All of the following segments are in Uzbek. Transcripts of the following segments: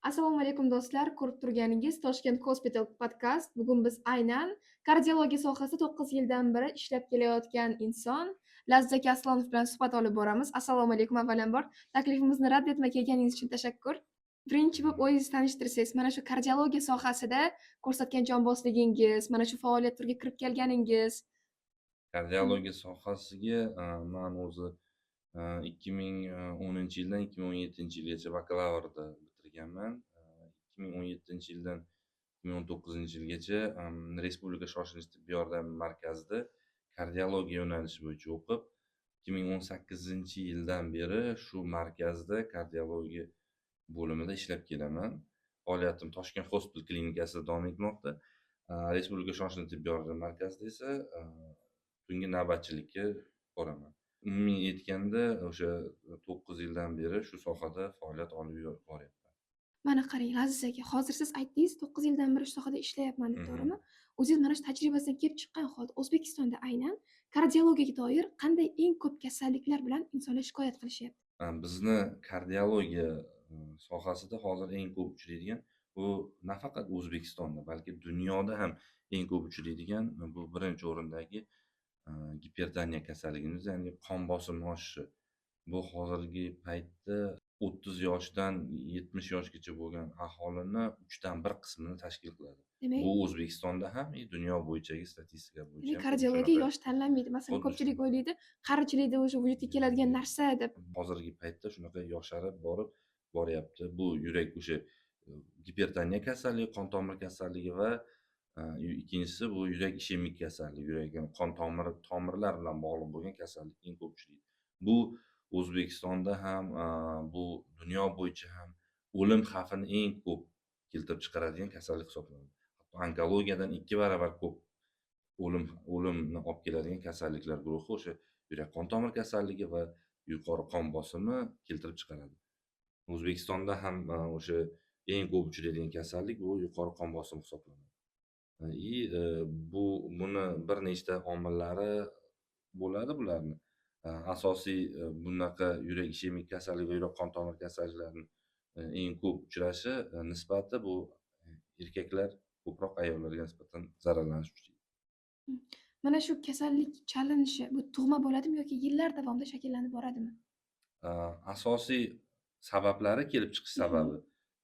Assalomu alaykum, do'stlar. Ko'rib turganingiz Toshkent Hospital podkast. Bugun biz aynan kardiologiya sohasida 9 yildan beri ishlab kelayotgan inson Laziz aka Aslonov bilan suhbat olib boramiz. Assalomu alaykum avvalambor. Taklifimizni rad etmay kelganingiz uchun tashakkur. Birinchi bo'lib o'zingizni tanishtirsangiz, mana shu kardiologiya sohasida ko'rsatgan jonbozligingiz, mana shu faoliyat turiga kirib kelganingiz. Kardiologiya sohasiga man o'zi 2010-yildan 2017-yilgacha bakalavrda bitirganman. 2017-yildan 2019-yilgacha Respublika shoshilinch tibbiy yordam markazida kardiologiya yo'nalishi bo'yicha o'qib, 2018-yildan beri shu markazda kardiologiya bo'limida ishlab kelaman. Faoliyatim Toshkent Hospital klinikasida davom etmoqda. Respublika shoshilinch tibbiy yordam markazida esa tungi navbatchilikka boraman. Umumiy aytganda, o'sha 9 yildan beri shu sohada faoliyat olib boryapman. Mana qarang, Laziz aka, hozir siz aytdingiz, 9 yildan beri shu sohada ishlayapman deb, Mhm. to'g'rimi? O'zingiz mana shu tajribasidan kelib chiqqan holda O'zbekistonda aynan kardiologiyaga doir qanday eng ko'p kasalliklar bilan insonlar shikoyat qilishyapti? Bizni kardiologiya sohasida hozir eng ko'p uchraydigan, bu nafaqat O'zbekistonda, balki dunyoda ham eng ko'p uchraydigan bu birinchi o'rindagi gipertoniya kasalligimiz, ya'ni qon bosimi oshishi. Bu hozirgi paytda 30 yoshdan 70 yoshgacha bo'lgan aholini uchdan bir qismini tashkil qiladi. Demak Bu O'zbekistonda ham и dunyo bo'yichagi statistika bo'yicha demak ham xuddi kardiologiya shunaqa. yosh tanlamaydi. Masalan, Xuddi ko'pchilik shunaqa. o'ylaydi, qarichilikda o'sha vujudga keladigan narsa deb. Hozirgi paytda shunaqa yosharib borib boryapti. Bu yurak o'sha gipertoniya kasalligi, qon tomir kasalligi va ikkinchisi bu yurak ishemik kasalligi, yurak, qon tomirlar bilan bog'liq bo'lgan kasallik eng ko'p uchraydi. Bu O'zbekistonda ham, bu dunyo bo'yicha ham o'lim xavfini eng ko'p keltirib chiqaradigan kasallik hisoblanadi. Hatto onkologiyadan 2 baravar ko'p o'limni olib keladigan kasalliklar guruhi o'sha yurak qon tomir kasalligi va yuqori qon bosimi keltirib chiqaradi. O'zbekistonda ham o'sha eng ko'p uchraydigan kasallik bu yuqori qon bosimi hisoblanadi. И buni bir nechta omillari bo'ladi bularni. Asosiy bunaqa yurak ishemik kasallik va yurak qon tomir kasalliklarini eng ko'p uchrashi nisbati bu erkaklar ko'proq ayollarga nisbatan zararlanish uchraydi. Mana shu kasallik chalinishi bu tug'ma bo'ladimi yoki yillar davomida shakllanib boradimi? Asosiy sabablari, kelib chiqish sababi,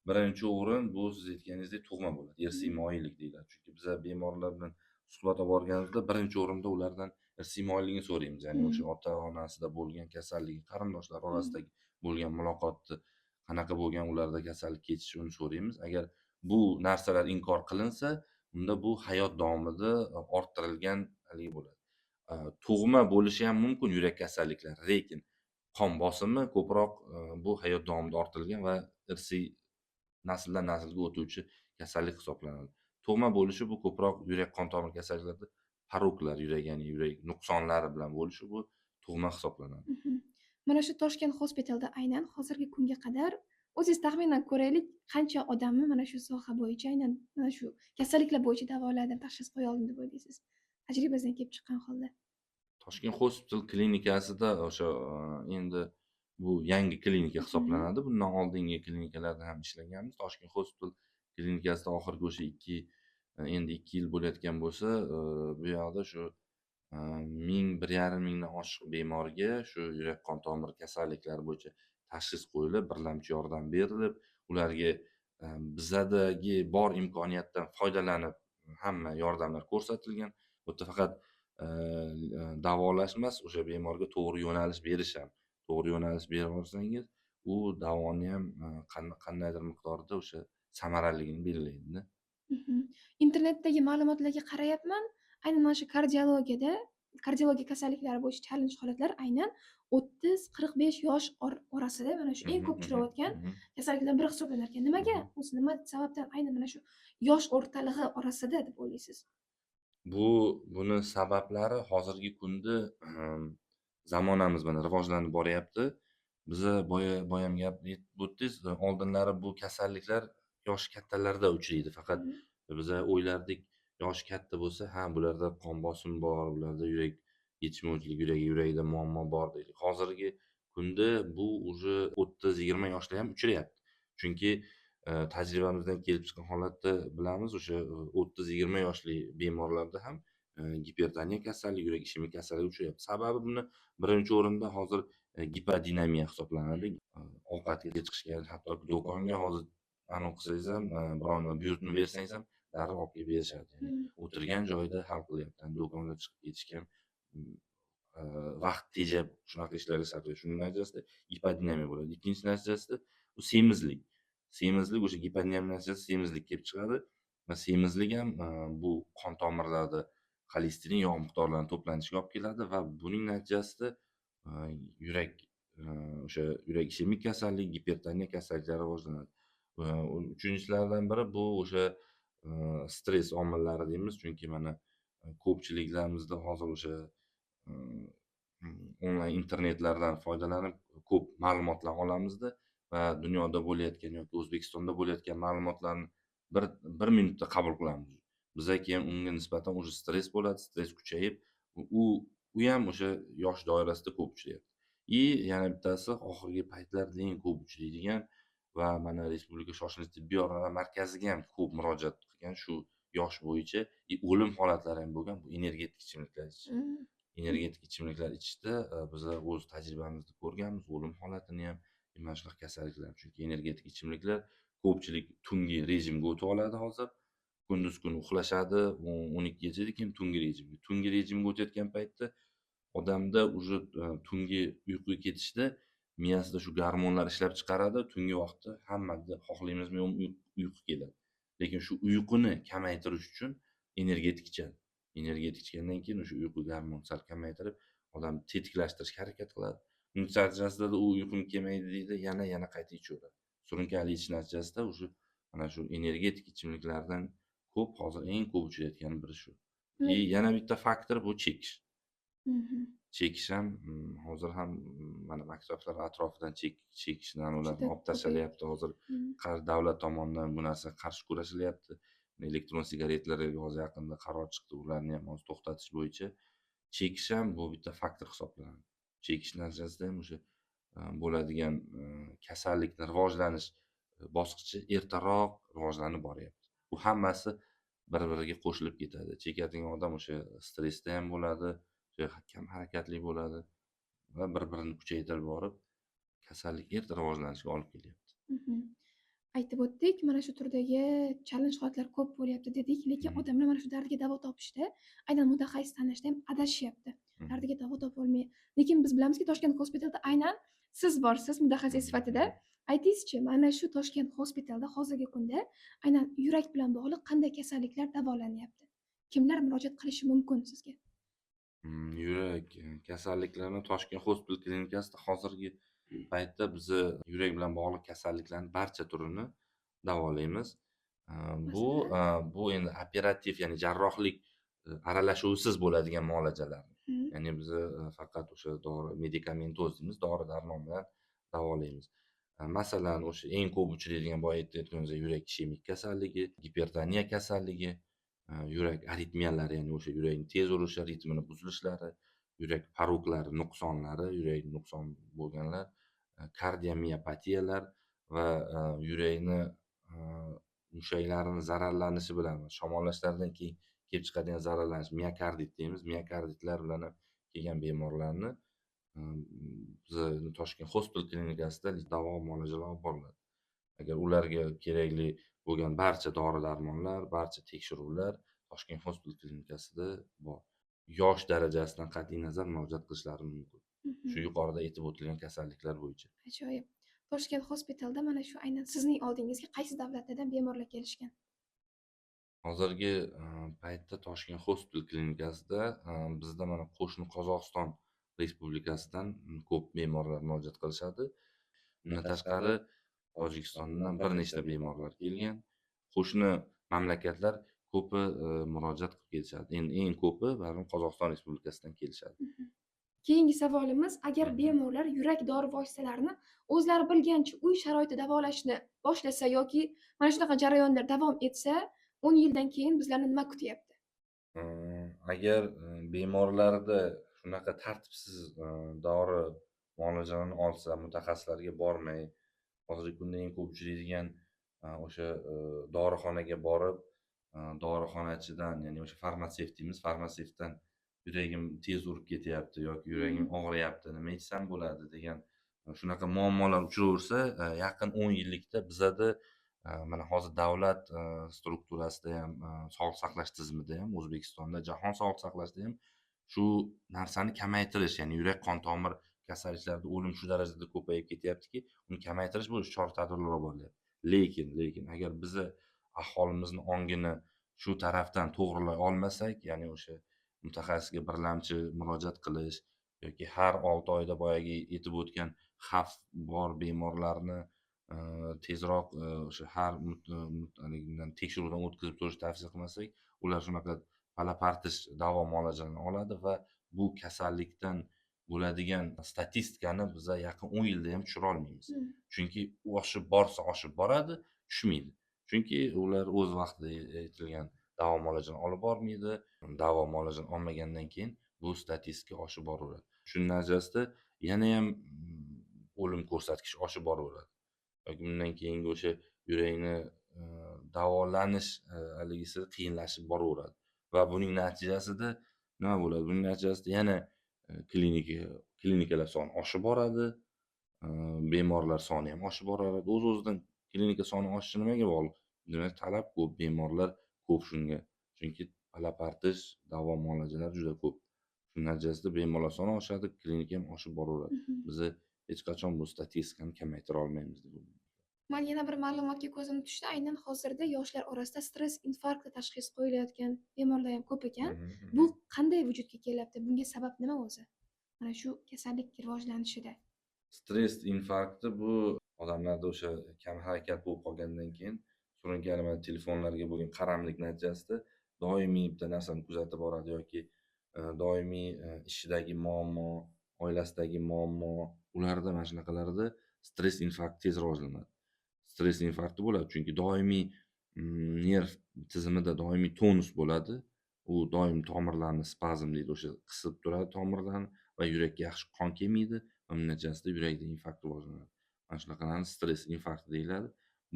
birinchi o'rin bu siz aytganingizdek tug'ma bo'ladi. Irsiy moyillik deyiladi. Chunki biza bemorlar bilan suhbat olib borganimizda birinchi o'rinda ulardan irsiy moyilligini so'raymiz. Ya'ni o'sha ota-onasida bo'lgan kasalligi, qarindoshlar orasidagi bo'lgan muloqotni, qanaqa bo'lgan ularda kasallik kechishi, uni so'raymiz. Agar bu narsalar inkor qilinsa, unda bu hayot davomida orttirilgan haligi bo'ladi. Tug'ma bo'lishi ham mumkin yurak kasalliklari, lekin qon bosimi ko'proq bu hayot davomida orttirilgan va irsiy, nasldan naslga o'tuvchi kasallik hisoblanadi. Tug'ma bo'lishi bu ko'proq yurak qon tomir kasalliklarida poroklar, yurak, ya'ni yurak nuqsonlari bilan bo'lishi, bu tug'ma hisoblanadi. Mana shu Toshkent Hospitalda aynan hozirgi kunga qadar o'zingiz taxminan ko'raylik, qancha odamni mana shu soha bo'yicha, aynan mana shu kasalliklar bo'yicha davoladim, tashxis qo'ya oldim deb o'ylaysiz? Tajribangizdan kelib chiqqan holda. Toshkent Hospital klinikasida o'sha endi bu yangi klinika hisoblanadi. Bundan oldingi klinikalarda ham ishlaganmiz. Toshkent Hospital klinikasida oxirgi o'sha 2, endi 2 yil bo'layotgan bo'lsa, bu yoqda shu 1000, 1,5 mingdan oshiq bemorga shu yurak qon tomir kasalliklari bo'yicha tashxis qo'yilib, birlamchi yordam berilib, ularga bizadagi bor imkoniyatdan foydalanib hamma yordamlar ko'rsatilgan. Bu yerda faqat davolash emas, o'sha bemorga to'g'ri yo'nalish berish ham. To'g'ri yo'nalish bera olsangiz, u davoni ham qandaydir miqdorda o'sha samaraliligini belgilaydida. Internetdagi ma'lumotlarga qarayapman. Aynan mana shu kardiologiyada, kardiologiya kasalliklari bo'yicha chalinish holatlari aynan 30-45 yosh orasida mana shu eng ko'p uchrayotgan kasalliklardan biri hisoblanar ekan. Nimaga? O'zi nima sababdan aynan mana shu yosh o'rtalig'i orasida deb o'ylaysiz? Buni sabablari hozirgi kunda zamonamiz mana rivojlanib boryapti. Biza boyam gap aytib o'tdingiz, oldinlari bu kasalliklar yoshi kattalarda uchraydi faqat. Biza o'ylardik, yoshi katta bo'lsa, ha, bularda qon bosimi bor, bularda yurak yetishmovchiligi, yuragida muammo bor deylik. Hozirgi kunda bu уже 30, 20 yoshda ham uchrayapti. Chunki Tajribamizdan kelib chiqqan holatda bilamiz, o'sha 30-20 yoshli bemorlarda ham gipertoniya kasalligi, yurak ishemik kasalligi uchrayapti. Sababi buni birinchi o'rinda hozir gipodinamiya hisoblanadi. Ovqatga chiqishga, hattoki do'konga hozir anavi qilsangiz ham, biron buyurtma bersangiz ham darrov olib kelib berishadi. Ya'ni o'tirgan joyida hal qilyapti. Do'konga chiqib ketishga ham vaqt tejab shunaqa ishlarga sarflaydi. Shuning natijasida gipodinamiya bo'ladi. Ikkinchi natijasida bu semizlik. Semizlik o'sha gipodinamiya natijasida semizlik kelib chiqadi va semizlik ham bu qon tomirlarida xolesterin, yog' miqdorlarini to'planishiga olib keladi va buning natijasida yurak, o'sha yurak ishemik kasallik, gipertoniya kasalliklari rivojlanadi. Uchinchilardan biri bu o'sha stress omillari deymiz, chunki mana ko'pchiliklarımizda hozir o'sha onlayn internetlardan foydalanib ko'p ma'lumotlar olamizda va dunyoda bo'layotgan yoki O'zbekistonda bo'layotgan ma'lumotlarni bir minutda qabul qilamiz. Biza keyin unga nisbatan уже stress bo'ladi, stress kuchayib, u ham o'sha yosh doirasida ko'p uchrayapti. И yana bittasi oxirgi paytlarda eng ko'p uchraydigan va mana Respublika shoshilinch tibbiy yordam markaziga ham ko'p murojaat qilgan shu yosh bo'yicha o'lim holatlari ham bo'lgan, bu energetik ichimliklar ichish. Energetik ichimliklar ichishda biza o'z tajribamizda ko'rganmiz o'lim holatini ham, mana shunaqa kasalliklar. Chunki energetik ichimliklar ko'pchilik tungi rejimga o'tib oladi hozir. Kunduz kuni uxlashadi, 12gacha, keyin tungi rejimga. Tungi rejimga o'tayotgan paytda odamda уже tungi uyquga ketishda miyasida shu gormonlar ishlab chiqaradi, tungi vaqtda hammada xohlaymizmi yo'qmi uyqu keladi. Lekin shu uyquni kamaytirish uchun energetik ichadi. Energetik ichgandan keyin o'sha uyqu gormoni sal kamaytirib, odam tetiklashtirishga harakat qiladi. Uning natijasida u uyqum kelmaydi deydi, yana qayta ichaveradi. Surunkali ichish natijasida o'sha mana shu energetik ichimliklardan ko'p hozir eng ko'p uchrayotgani biri shu. И yana bitta faktor bu chekish. Chekish ham hozir ham mana maktablar atrofidan chekishdan ularni olib tashlalyapti hozir. Davlat tomonidan bu narsaga qarshi kurashilyapti. Elektron sigaretlarga hozir yaqinda qaror chiqdi, ularni ham hozir to'xtatish bo'yicha. Chekish ham bu bitta faktor hisoblanadi. Chekish natijasida ham o'sha bo'ladigan kasallikni rivojlanish bosqichi ertaroq rivojlanib boryapti. Bu hammasi bir-biriga qo'shilib ketadi. Chekadigan odam o'sha stressda ham bo'ladi, o'sha kam harakatli bo'ladi va bir-birini kuchaytirib borib, kasallik erta rivojlanishiga olib kelyapti. Aytib o'tdik, mana shu turdagi challenge holatlar ko'p bo'lyapti dedik, lekin odamlar mana shu dardiga davo topishda, aynan mutaxassis tanlashda ham adashyapti. Dardiga davo topolmay. Lekin biz bilamizki, Toshkent Hospitalda aynan siz borsiz mutaxassis sifatida. Aytingizchi, mana shu Toshkent Hospitalda hozirgi kunda aynan yurak bilan bog'liq qanday kasalliklar davolanyapti? Kimlar murojaat qilishi mumkin sizga? Yurak kasalliklarini Toshkent Hospital klinikasida hozirgi paytda bizni yurak bilan bog'liq kasalliklarning barcha turini davolaymiz. Bu endi operativ, ya'ni jarrohlik aralashuvisiz bo'ladigan muolajalar. Ya'ni biz faqat o'sha dori, medikamentoz deymiz, dori darmon bilan davolaymiz. Masalan, o'sha eng ko'p uchraydigan boya aytayotganimizdek yurak ishemik kasalligi, gipertoniya kasalligi, yurak aritmiyalari, ya'ni o'sha yurakning tez urishi, ritmini buzilishlari, yurak poroklari, nuqsonlari, yurak nuqson bo'lganlar, kardiomiopatiyalar va yurakni mushaklarini zararlanishi bilan shamollashlardan keyin kelib chiqadigan zararlanish, miokardit deymiz. Miokarditlar bilan ham kelgan bemorlarni bizni Toshkent Hospital klinikasida davo muolajalar olib boriladi. Agar ularga kerakli bo'lgan barcha dori-darmonlar, barcha tekshiruvlar Toshkent Hospital klinikasida bor. Yosh darajasidan qat'iy nazar murojaat qilishlari mumkin. Shu yuqorida aytib o'tilgan kasalliklar bo'yicha. Ajoyib. Toshkent Hospitalda mana shu aynan sizning oldingizga qaysi davlatlardan bemorlar kelishgan? Hozirgi paytda Toshkent Hospital klinikasida bizda mana qo'shni Qozog'iston Respublikasidan ko'p bemorlar murojaat qilishadi. Undan tashqari Tojikistondan bir nechta bemorlar kelgan. Qo'shni mamlakatlar ko'pi murojaat qilib kelishadi. Endi eng ko'pi baribir Qozog'iston Respublikasidan kelishadi. Keyingi savolimiz, agar bemorlar yurak dori vositalarini o'zlari bilgancha uy sharoitida davolashni boshlasa yoki mana shunaqa jarayonlar davom etsa, 10 yildan keyin bizlarni nima kutyapti? Agar bemorlarda shunaqa tartibsiz dori muolajalarini olsa, mutaxassislarga bormay, hozirgi kunda eng ko'p uchraydigan O'sha dorixonaga borib, dorixonachidan, ya'ni o'sha farmatsevt deymiz, farmatsevtdan yuragim tez urib ketyapti yoki yuragim og'riyapti, nima ichsam bo'ladi degan shunaqa muammolar uchraversa, yaqin 10 yillikda bizada, mana hozir davlat strukturasida ham, sog'liqni saqlash tizimida ham, O'zbekistonda, jahon sog'liqni saqlashda ham shu narsani kamaytirish, ya'ni yurak qon tomir kasalliklarida o'lim shu darajada ko'payib ketyaptiki, uni kamaytirish bo'yicha chora tadbirlar olib borilyapti. Lekin agar biza aholimizni ongini shu tarafdan to'g'rilay olmasak, ya'ni o'sha mutaxassisga birlamchi murojaat qilish yoki har 6 oyda boyagi aytib o'tgan xavf bor bemorlarni tezroq o'sha har tekshiruvdan o'tkazib turish tavsiya qilmasak, ular shunaqa pala-partish davo muolajalarini oladi va bu kasallikdan bo'ladigan statistikani biza yaqin 10 yilda ham tushira olmaymiz. Chunki u oshib borsa oshib boradi, tushmaydi. Chunki ular o'z vaqtida aytilgan davo muolajani olib bormaydi. Davo muolajani olmagandan keyin bu statistika oshib boraveradi. Shuning natijasida yana ham o'lim ko'rsatkichi oshib boraveradi. Yoki bundan keyingi o'sha yurakni davolanish haligisi qiyinlashib boraveradi. Va buning natijasida nima bo'ladi? Buning natijasida yana klinikalar soni oshib boradi, bemorlar soni ham oshib boradi. O'z-o'zidan klinika soni oshishi nimaga bog'liq? Demak, talab ko'p, bemorlar ko'p shunga. Chunki pala-partish davo muolajalar juda ko'p. Shuning natijasida bemorlar soni oshadi, klinika ham oshib boraveradi. Biz hech qachon bu statistikani kamaytira olmaymiz deb o'ylayman. Man yana bir ma'lumotga ko'zim tushdi. Aynan hozirda yoshlar orasida stress infarkti tashxisi qo'yilayotgan bemorlar ham ko'p ekan. Bu qanday vujudga kelyapti? Bunga sabab nima o'zi? Mana shu kasallik rivojlanishida. Stress infarkti bu odamlarda o'sha kam harakat bo'lib qolgandan keyin surunkali mana telefonlarga bo'lgan qaramlik natijasida doimiy bitta narsani kuzatib boradi yoki doimiy ishidagi muammo, oilasidagi muammo, ularda mana shunaqalarda stress infarkti tez rivojlanadi. Stress infarkti bo'ladi, chunki doimiy nerv tizimida doimiy tonus bo'ladi. U doim tomirlarni spazm deydi, o'sha qisib turadi tomirlarni va yurakka yaxshi qon kelmaydi va buning natijasida yurakda infarkt rivojlanadi. Mana shunaqalarni stress infarkti deyiladi.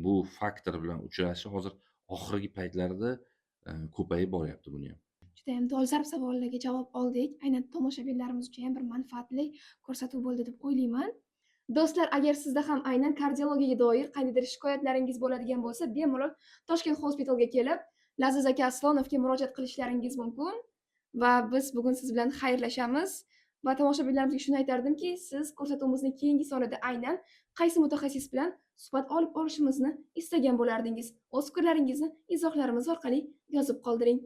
Bu faktor bilan uchrashishi hozir oxirgi paytlarda ko'payib boryapti buni ham. Judayam dolzarb savollarga javob oldik. Aynan tomoshabinlarimiz uchun ham bir manfaatli ko'rsatuv bo'ldi deb o'ylayman. Do'stlar, agar sizda ham aynan kardiologiyaga doir qandaydir shikoyatlaringiz bo'ladigan bo'lsa, bemalol Toshkent Hospitalga kelib, Laziz aka Aslonovga murojaat qilishlaringiz mumkin. Va biz bugun siz bilan xayrlashamiz va tomoshabinlarimizga shuni aytardimki, siz ko'rsatuvimizning keyingi sonida aynan qaysi mutaxassis bilan suhbat olib borishimizni istagan bo'lardingiz. O'z fikrlaringizni izohlarimiz orqali yozib qoldiring.